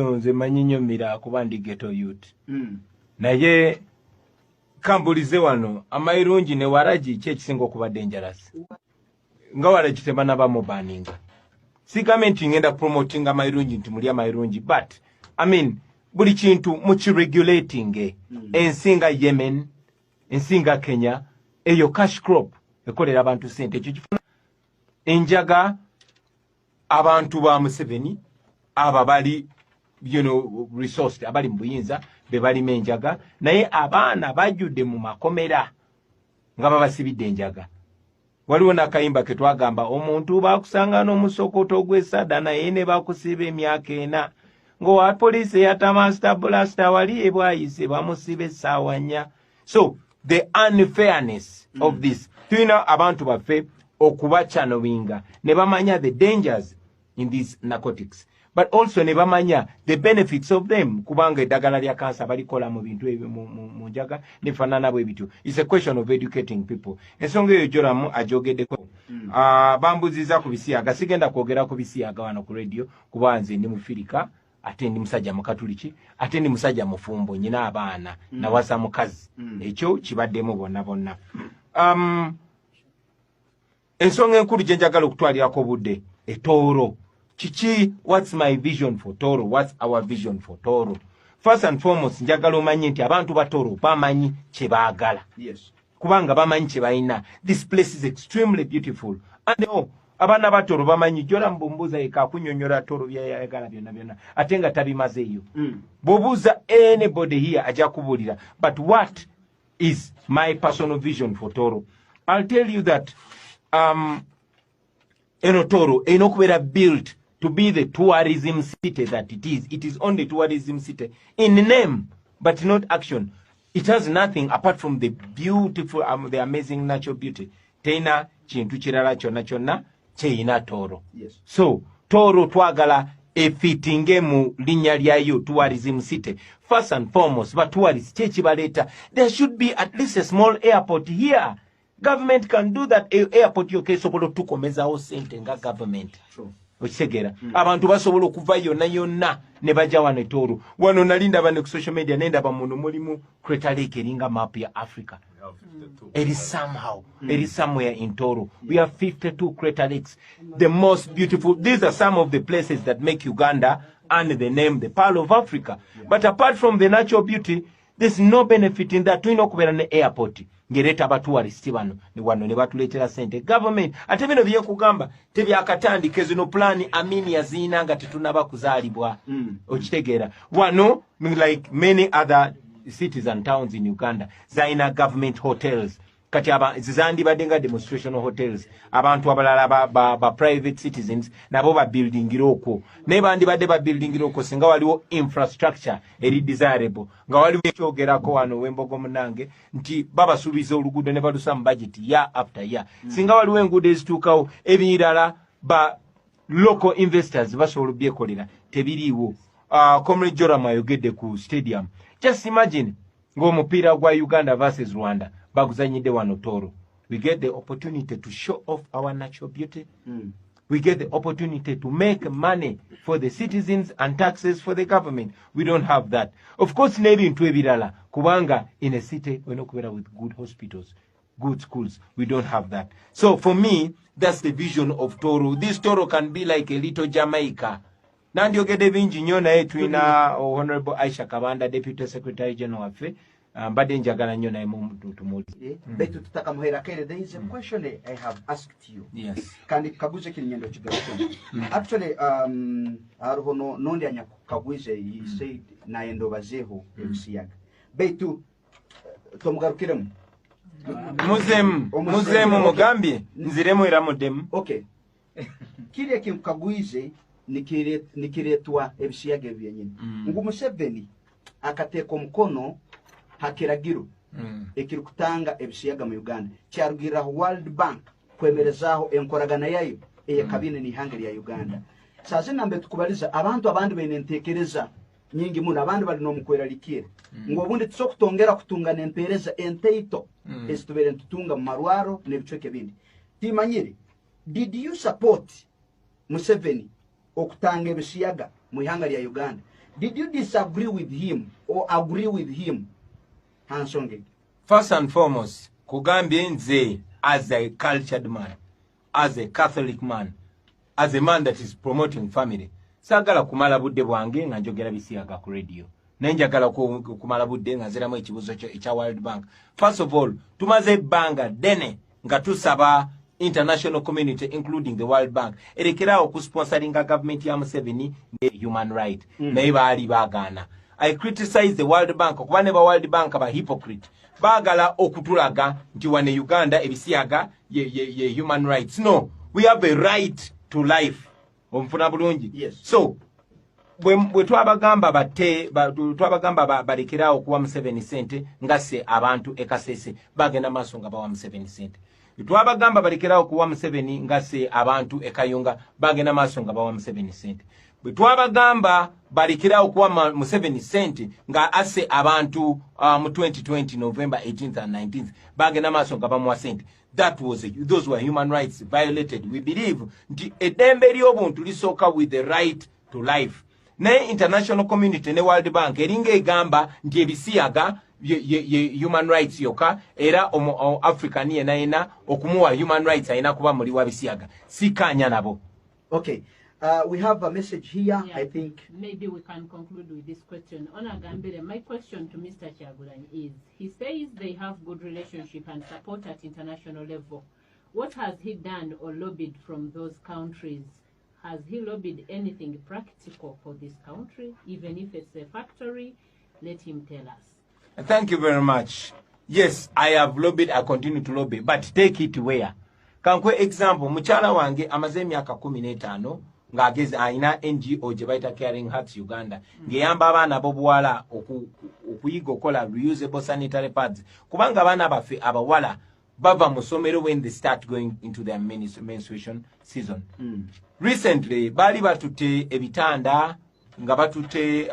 nnyo. Nze manyi nnyo miraa kuba ndi ghetto youth. Naye kambulize wano, amairungi ne waragi, ki ekisinga okuba dangerous? Nga waragi tebanaba mubaninga. Sigambe nti ngenda promotinga amairungi, nti muli amairungi, but I mean, buli kintu mukiregulating. Ensi nga Yemen, ensi nga Kenya, eyo cash crop ekolera abantu sente. Ekyo kifuna enjaga. Abantu ba Museveni abo bali resourced, abali mu buyinza, be balima enjaga, naye abaana bajjudde mu makomera nga babasibidde enjaga. Waliwo n'akayimba ke twagamba, omuntu bakusanga n'omusokoto gw'esada, naye ne bakusiba emyaka 4, ng'owa poliisi eyatta Master Blaster wali ebwayise bamusiba essaawa 4. So the unfairness of this, tulina abantu baffe okubachanowinga ne bamanya the dangers in these narcotics, but also ne bamanya the benefits of them, kubanga eddagala lya kansa balikola mu bintu ebyo, mu njaga nefaanana bwe bityo. It's a question of educating people. Ensonga eyo Joramu ajogeddeko. Bambuziza ku bisiyaga. Sigenda kwogera ku bisiyaga wano ku radio, kuba nze ndi mufirika, ate ndi musajja mukatuliki, ate ndi musajja mufumbo, nyina abaana, nawasa mukazi. Ekyo kibaddemu bonna bonna. Ensonga enkulu gye njagala okutwalirako obudde, etooro kiki? What's my vision for Toro? What's our vision for Toro? First and foremost, njagala omanye nti abantu ba Toro bamanyi kye baagala, kubanga bamanyi kye balina. This place is extremely beautiful and, oh, abaana ba Toro bamanyi. Jola mbumbuuza yeka akunyonyola Toro byayagala byonna byonna, ate nga tabimazeeyo. Bw'obuuza anybody here, ajja kubuulira. But what is my personal vision for Toro? I'll tell you that eno Toro erina okubeera built to be the tourism city that it is. It is only tourism city in name but not action. It has nothing apart from the beautiful, the amazing natural beauty. Terina kintu kirala kyonna kyonna kyeyina Tooro. So Tooro twagala efitinge mu linnya lyayo, tourism city. First and foremost, ba tourist kyekibaleeta, there should be at least a small airport here. Government can do that. Airport yokka esobola otukomezawo sente nga government. Okitegeera? Abantu basobola okuva yonna yonna ne bajja wano etooro. Wano nali ndaba ne ku social media, nendaba muno mulimu crater lake eringa map ya Africa, eri somehow, eri somewhere in Toro. We have 52 crater lakes, the most beautiful. These are some of the places that make Uganda and the name the Pearl of Africa. But apart from the natural beauty, there's no benefit in that. Tulina okubeera ne airport ng'ereeta abatourist bano ne wano ne batuleetera sente government. Ate bino byekugamba tebyakatandika. Zino pulaani Amin yaziina nga tetunaba kuzaalibwa. Okitegeera? Wano, like many other cities and towns in Uganda, zalina government hotels. Kati aba zandibadde nga demonstration hotels. Abantu abalala ba private citizens nabo babuildingira okwo, naye bandibadde babuildingira okwo singa waliwo infrastructure eri desirable, nga waliwo ekyogerako wano wembogo munange nti babasuubiza oluguudo ne balusa mu budget year after year. Singa waliwo enguudo ezituukawo, ebirala ba local investors basobola obyekolera. Tebiriiwo. Comrade Joram ayogedde ku stadium. Just imagine ng'omupiira gwa Uganda versus Rwanda baguzanyidde wano Toro. We get the opportunity to show off our natural beauty. We get the opportunity to make money for the citizens and taxes for the government. We don't have that. Of course, n'ebintu ebirala, kubanga in a city olina okubeera with good hospitals, good schools. We don't have that. So for me, that's the vision of Toro. This Toro can be like a little Jamaica. Nandyogedde bingi nnyo, naye tulina Honorable Aisha Kabanda, Deputy Secretary General waffe. Mbadde njagala nnyo naye tumuwulize. Baitu tutakamuhera kere, there is a question I have asked you. Yes. Kandi kaguze kiri nyendo kigarukemo. Actually, hariho nondi anyakukagwize, he said nayenda obazeeho ebisiyaga, baitu tomugarukiremu. Muzeemu. Omuzeemu. Muzeemu, mugambye nziremu era muddemu. Okay, kiri ekinkukagwize nikiretwa ebisiyaga ebyo byenyini, ngu Museveni akateeka omukono ha kiragiro ekirikutanga ebisiyaga mu Uganda, kyarugiriraho World Bank kwemerezaaho enkoragana yayo eyekabine n'ihanga lya Uganda. Saze nambe tukubaliza, abantu abandi baine entekereza nyingi muno, abandi bali n'omukweralikiire ngu obundi tusobola kutongera kutunga n'empeereza enteito ezitubeire nitutunga mu marwaro n'ebicweka ebindi. Timanyire, did you support Museveni okutanga ebisiyaga mu ihanga lya Uganda? Did you disagree with him or agree with him ha nsonga egi? First and foremost, kugambye nze as a cultured man, as a Catholic man, as a man that is promoting family, saagala kumala budde bwange nga njogera bisiyaga ku radio, naye njagala kumala budde nga nziramu ekibuuzo ekya World Bank. First of all, tumaze ebbanga ddene nga tusaba international community, including the World Bank, erekeraawo okusponsoringa gavumenti ya Museveni ne human right. Naye baali baagaana. I criticize the World Bank okuba ne ba World Bank ba hypocrite, baagala okutulaga nti wane Uganda ebisiyaga ye human rights. No, we have a right to life. Onfuna bulungi? Yes. So bwe twabagamba batte twabagamba balekeraawo okuwa Museveni sente nga abantu ekasese, bagenda maaso nga bawa Museveni sente. Twabagamba balekerawo okuwa Museveni nga abantu ekayunga, bagenda maaso nga bawa Museveni sente. Bwe twabagamba balekerawo okuwa Museveni sente nga asse abantu mu 2020 November 18th and 19th, bagenda maaso nga bamuwa sente. Those were human rights violated. We believe nti eddembe ly'obuntu lisooka with the right to life, naye international community ne World Bank eringa egamba nti ebisiyaga ye human rights yokka, era African yena yena okumuwa human rights alina kuba muli wa bisiyaga. Sikanya nabo. Okay, we have a message here. Yeah. I think maybe we can conclude with this question. Onagambire, my question to Mr. Kyagulanyi is, he says they have good relationship and support at international level. What has he done or lobbied from those countries? Has he lobbied anything practical for this country, even if it's a factory? Let him tell us. Thank you very much. Yes, I have lobbied, I continue to lobby, but take it where? Kankuwe example, mukyala wange amaze emyaka 15 ng'agezi alina NGO gye bayita Caring Hearts Uganda, ng'eyamba abaana ab'obuwala okuyiga okukola reusable sanitary pads, kubanga abaana baffe abawala bava mu ssomero when they start going into their menstruation season. Recently baali batutte ebitanda nga batutte